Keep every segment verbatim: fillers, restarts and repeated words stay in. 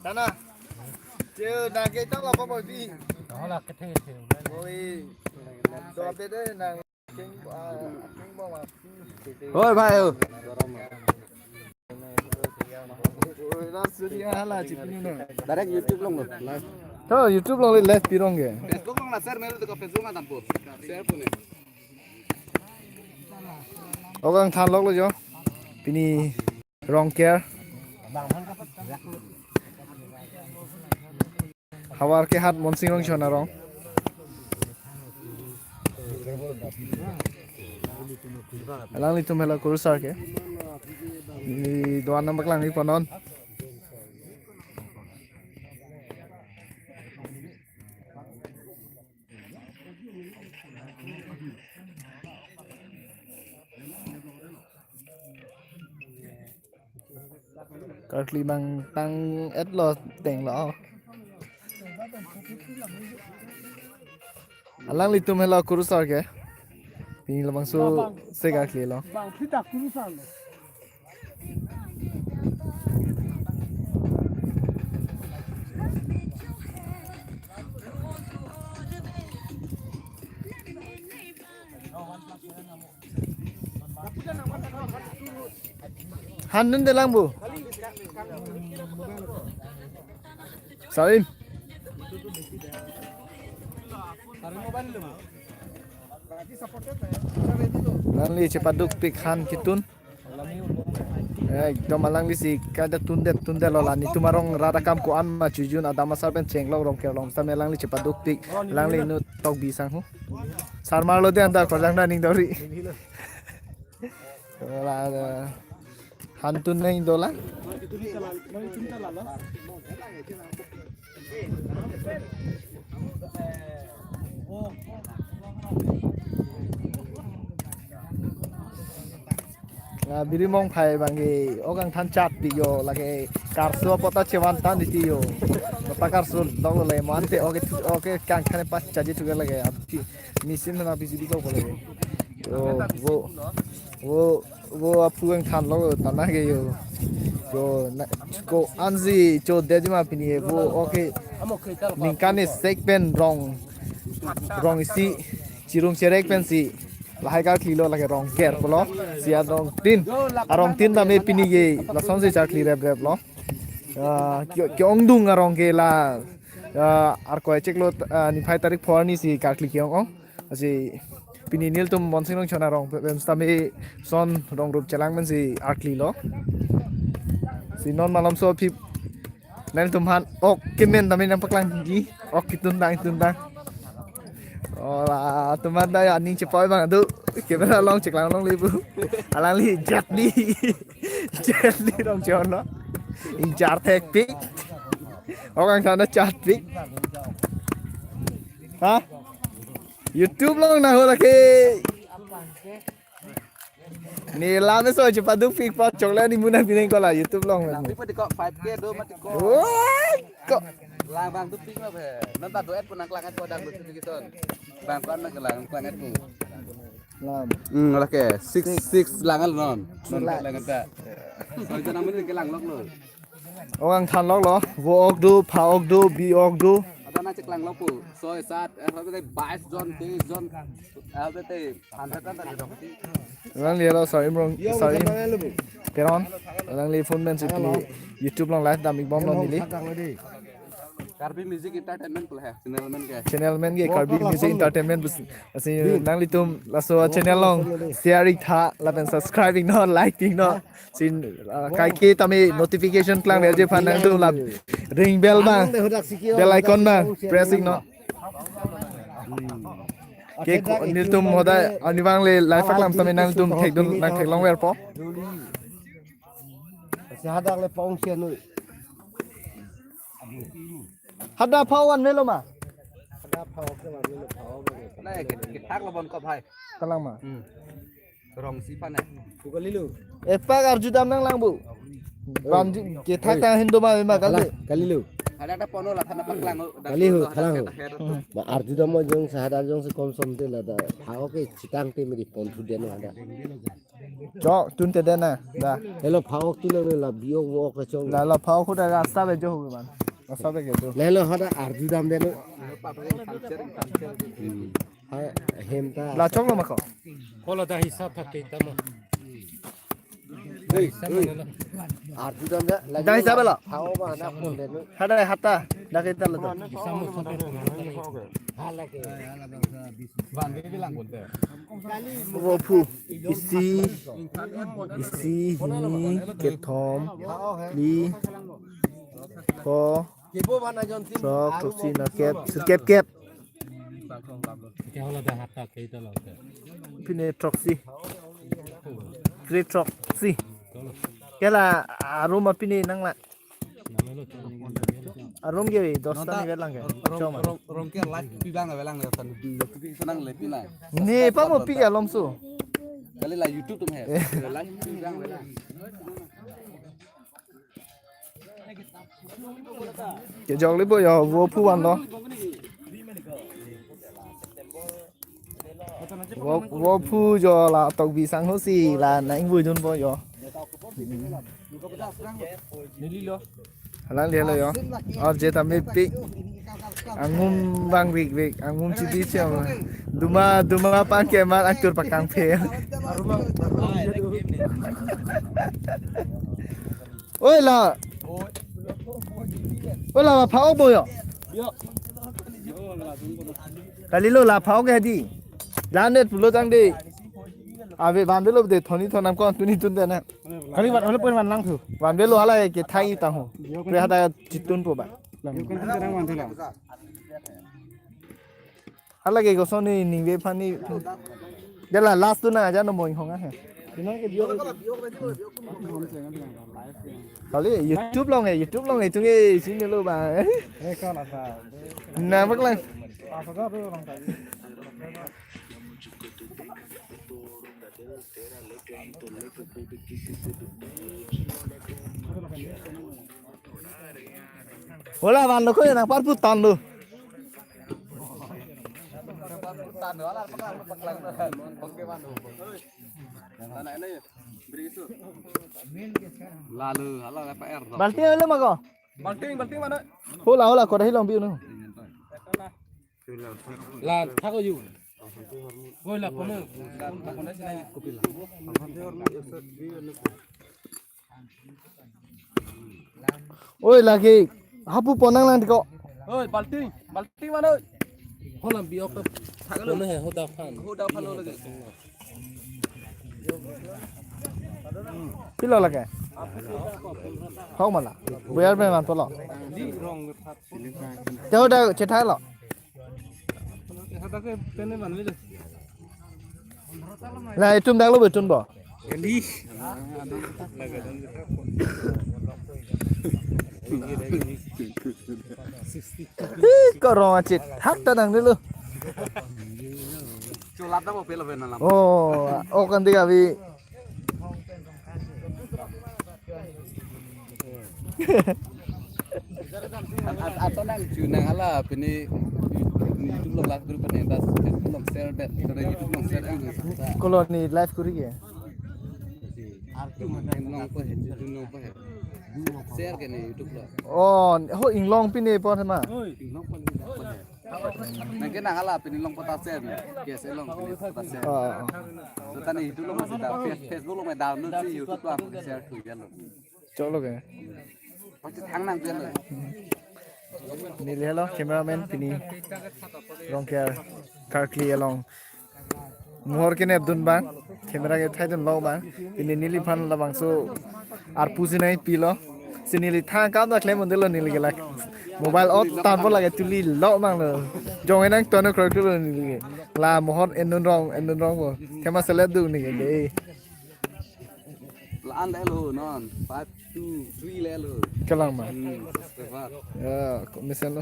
Dana. Ceu na ke tang lo pa boy bi. Hola ke the the. Boy. Do ape de na king ah king bo ma. Oi bhai. Oi, na suri hala chipini na. Direct YouTube along lo. Live. To YouTube along live pirong ke. Facebook along la share melo to Facebook ma dampo. Share pune. Ok angthan lok lo jo. Pini Rongker. Havar ke hat Monsing Rongchon arong. Alanglitum helo kurusar ke. Ni doan nang paklang ni ponon. Karkli bang tang et lo teng lo. Alanglitum helo kurusar ke. Pini labangso se karkli lo. Bang phita kurusar lo. Han dun de lang bu. Salim. Alangli chepadukpik han ketun. Ekdom alangli si kada tundet tundet lo la netum arong rat akam ko-an ma chojun adam asar pen chenglok Rongker along sitame alangli chepadukpik alangli inut Tokbi asangho. Sarmar lo de anta korjang da ning dori. La, la, han tun nang do la. Ah, biri mong phai bang ke, ok angthan chatpik jo, lake karso apot ta chevan tan diti jo. Kota karso dong le mo ante ok, ok kang khane pas chaji thuke lake, aphi machine na bisi di ko ko lake. Jo, vo, vo, vo aphu angthan lo tana ke jo. Jo, na, ko-an si cho dejima pini vo, ok. Ningkan isi pen rong, rong isi, chirung cherek pensi. Lahai karkli lo lake Rongker pulo, si arong tin. Arong tin tame pini ke lasonsi charkli rep rep lo. Ah, ke, ke-ongdung arong ke la, ah, arkoi chiklo, ah, niphai tarik pho arni si karkli ke-ong ong. Lasi pini nelitum Monsing Rongchon arong pen sitame son rong rup chelang pensi arkli lo. Si non malomso aphi nangtum han ok kemen tame nang paklangji. Ok ketun tang tun tang. Oh, latum han ta aning chepoi bang adu. Camera along cheklang longle bu. Alangli jatli. Jatli Rongchon lo. Injar thekpik. Ok angthan ta chatpik. Ha? YouTube along na ho lake. Ne la me so chepadukpik pa chokle ni muna bineng ko la YouTube along. Tapi pa di ko five K do mati ko. Woi, ko. Lang bang dukpik ma be. Nonta duet pun nang klang ko dang dukpik son. Bang ko nang klang klang tu. Lam. Hmm, lake six six lang al non. Non lang ta. So jana muni ke lang lok lo. Ok angthan lok lo. Vo ok do, pha ok do, bi ok do. Ada na cheklang lok pu. Soi sat, eh, bais jon, teis jon. Alangli helo Sarim Rong, Sarim Teron. Alangli phone pensi pini YouTube along live dam ik bom lo neli. Karbi Music Entertainment pulo he, channel amen ke. Channel amen ke Karbi Music Entertainment bus. Lasi nanglitum laso channel along share ik tha lapen subscribe ik non, like ik non. Lasi, ah, kaike tame notification klang le je phan nangtum la ring bell bang, bell icon bang press ik non. Ke ko, nelitum hodai arnivang le live aklam tame nangtum thekdun nang theklong verpo. Si hadak le pong sian noi. Hadak pha-o an melo ma? Hadak pha-o ke an melo, pha-o ke. Nai ke, kethak lo bon kop hai. Kalang ma? Hmm. Rong si pa ne. Ku kali lo. Epak arju dam nanglang bu. Bang ji, kethak ta hindo ma ma kali. Kali lo. Hadak ta pono la thana paklang lo. Kali ho, thalang ho. Ba arju dam mo jong si hadak jongsi komsom te la da. Pha-o ke chitang te meri pon thu den hadak. Chok, tun te den na. Da. Helo, phak-ok tu lo, la bi-ok vo-ok kachong. La, la phak-ok tu da rasta ave jo hobe man. Rasta ave ke tu. Lelo hada arju dam den. Hmm. Ha, hem ta. La choklo ma ko. Kola da hisab thak ke tamo. Hei, hei. Arju dam da. Da hisab lo. Phak-ok ba na phone den. Hada hata. Da ke ta lo to. Hisab mo thak ke. Hala ke. Vo phu, isi, isi, hini, kethom, phli, pho, throk, throksi, nerkep, sirkep kep. Pine throksi. Kre throksi. Ke la arum apine nang la. Arum ke dos ta ni velang ke. Rong, Choma. Rong, rong ke live pi bang velang le tan YouTube pi nang le pi nang. Ne pa mo pi ke alom so. Kali la YouTube tum he. Eh. Live pi bang velang. Ke jok le bo yo vo phu van lo. Vo, vo phu jo la tok bi sang ho si la nang vui dun bo jo. Halang dia lo yo. Or je tame pi. Angum bang big big, angum chidi chama. Duma, duma pang ke mar actor pakang phe. Oi la. Oi la phak-ok bo yo. Kali lo la phak-ok ke di. Lanet pulo tang de. Ave van avelo de thoni thonam ko tuni tun de na. Kali van avelo pon van lang thu. Van avelo hala ke thai ta ho. Pre hada chitun po ba. Yo kan tu terang van thu la. Hala ke koson ni ningve aphan ni. Jala last tu na aja no moing hong ah. Kali YouTube long eh, YouTube long eh, itung eh, sini lo ba. Eh, kan asa. Na bak lang. Hola, van lo ko nang par putan lo. Lalu, hala apa er. Balting alo ma ko. Balting, balting mana? Hola, hola, kodahi long biu no. La thak-ok ju. Oi la kono. Oi lagi hapu pon nang lang di ko. Oi balting, balting mana oi? Holam bi-ok. Thak-ok lo. Kono he hoda phan. Hoda phan lo lagi. Pilo lake? Hok mala. Buyar pen man polo. Te hoda chethak lo. La itum dak lo betul bo. Hi, korong achit. Hak ta nang dulu. Chulat na mo pelo pena lam. Oh, oh kan tiga bi. At, at, ato nang chu nang hala pini YouTube long live group ni das Facebook long share bet. Tada YouTube long share ang. Koloni live kuri ke. Artu man long pa hai, YouTube long pa hai. Share ke ne YouTube lo. Oh, ho inglong pine por ma. Oi, inglong pa hai. Nang ke nang hala pini long pata share ne. Ke se long pini pata share. Oh, oh. So tani YouTube long masih da, Face-, Facebook long download si YouTube long share tu ya lo. Cholo ke. Pasti thang nang tu ya lo. Neli helo cameraman pini Rongker Karkli along. Mohor ke nepdun bang, camera ke thaidun lo bang. Pini neliphan labangso arpu sinai pilo. Si neli thang kam da klem undelo neli ke lak. Mobile ot tampo lake tuli lo bang lo. Jong enang tono kroi kroi lo neli ke. La mohor endun rong, endun rong bo. Kema selet du neli ke de. La an le lo non. Five, two, three le lo. Kelang ma. Hmm, subscriber. Ya, kok mesen lo.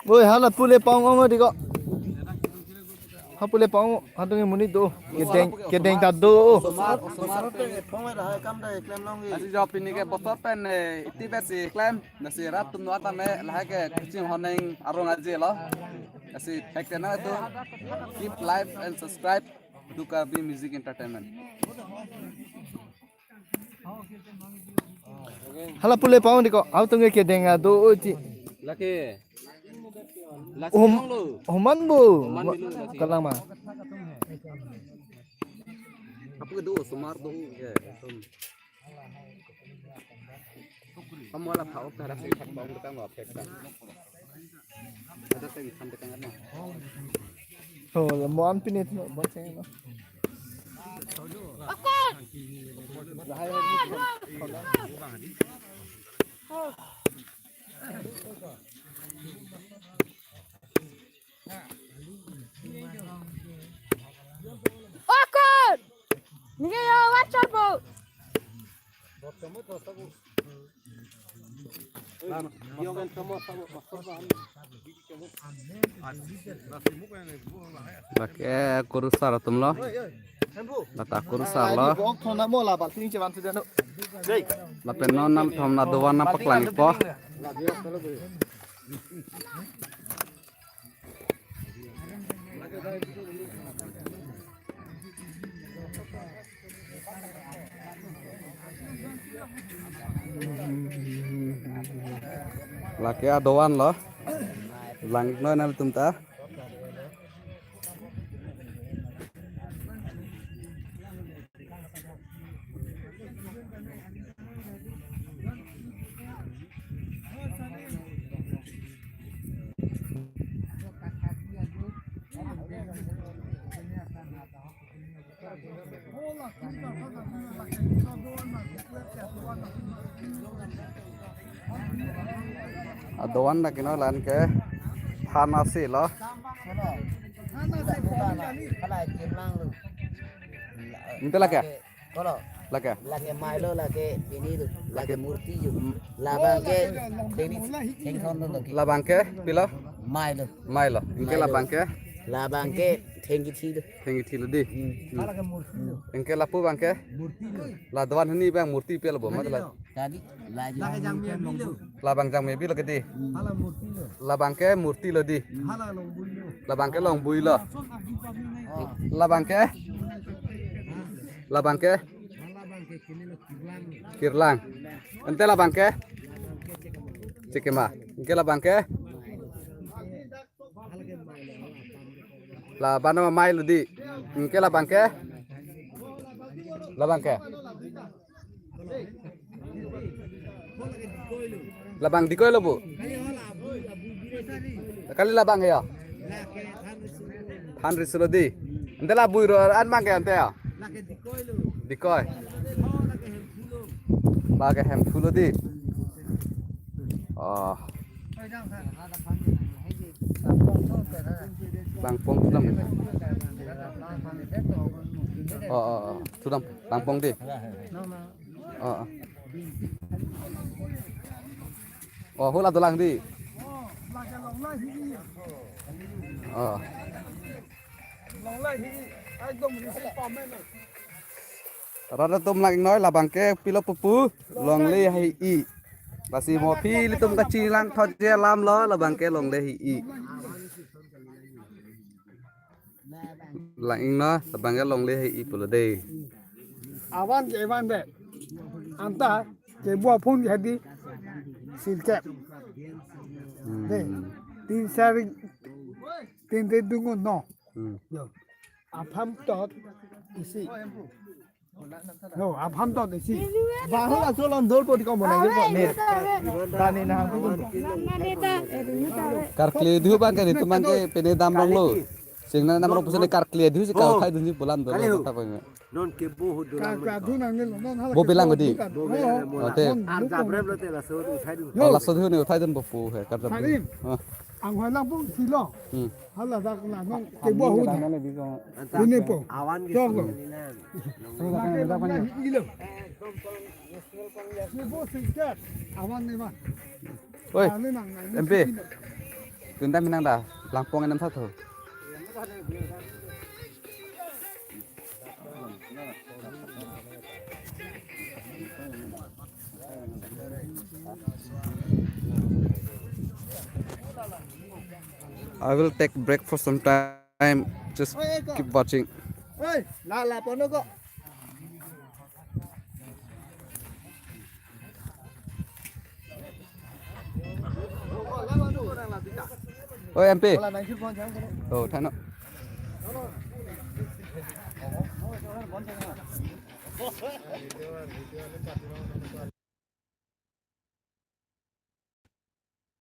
Oi, hala pule pang ong di ko. Pule pang hatung monit do. Kedeng, kedeng ta do. Osomar, osomar pen ephong ra hai kam ta eklem long. Lasi jo pini ke bosor pen, eh, iti besi klem. Lasi rat atum nuat tame lahai ke kuching honeng arong aje lo. Lasi thek tena tu. Keep live and subscribe to Karbi Music Entertainment. Hala pule pang di ko, hatung ke kedeng ta do oi ti. Lake. Lake Hom-, lo. Homan bo. Homan bilu lake. Kalang ma. Apa ke do osomar do ke. Kamu ala phao ta rak thak bang tekang lo thek ta. Ada teng sam tekang ano. Oh, mo an pinit mo, bon seng mo. Okon! Nige yo, watch out, bo. Lake kurusar atum lo. Lata kurusar lo. Lapen non nam thom na dovan nam paklang po. Lake adovan lo. Lang noi nangtum ta. Adovan lake non la-an ke than ase lo. Ante lake? Kono? Lake? Lake mei lo, lake pini lo, lake murti lo. Hmm. Labang ke pini thengthon lo lake. Labang ke pilo? Mei lo. Mei lo. Anke labang ke? Labang ke thengkethi lo. Thengkethi lo di. Hmm. Hmm. Anke lapu abang ke? Murti lo. La dovan hini abang murti pilo bo, mat la. Tadi, lake jangme bi lo. Labang jangme bi lo ke di. Hala murti lo. Labang ke murti lo di. Hala longbui lo. Labang ke longbui lo. Labang ke? Labang ke? Kirlang. Ante labang ke? Chekema. Anke labang ke? Labang mei lo di. Anke labang ke? Labang ke? Labang dikoi lo bo. Kali labang ya. Than riso lo di. Ante la bui ro an abang ke ante ya. Dikoi. Lake Hemphu lo di. Oh. Bangpong dam. Oh, oh, oh. Sudam, bangpong di. Oh, oh. Oh, hula dolang di. Oh. Rat atum lang-ingnoi, labang ke pilo pupu, longle hei-i. Lasi mo aphi ilitum kachinglangthot je alam lo, labang ke longle hei-i. Lang-ingnoi, labang ke longle hei-i pulo de. Avan ke avan de. Anta ke bo aphun ke hadi sirkep. Hmm. De. Tin sari, tin te dungo no. Hmm. Yo. Apham tot isi. No, apham tot isi. Bahul aso lon dol poti ko mona ko ne. Tani na. Karkli diu abang ke netum abang ke pene dam rong lo. Sing na nam rong pusi ne karkli diu si ka uthai dun si pulan dol. Kali ho. Kota ko. Non ke bo hu dolang. Bo bilang ko di. Bo bilang mo. Ote. Ar jabrem lo te laso uthai dun. Oh, laso diu ne uthai dun bo pu he kar jab. Karim. Oh. Ang hoi lang pung silo. Hmm. Hala dak na non ke bo hu. Anta. Ini po. Avan ke. Jong ko. Sini na. Lake na ilo. Ke bo singkat. Avan ne ma. Oi. Ane nang, nang, M P. Sini. Tunda minang da. Langpong enam satu. I will take break for some time. Just keep watching. Oi, la la pono ko. Oi, M P. Oh, thank you.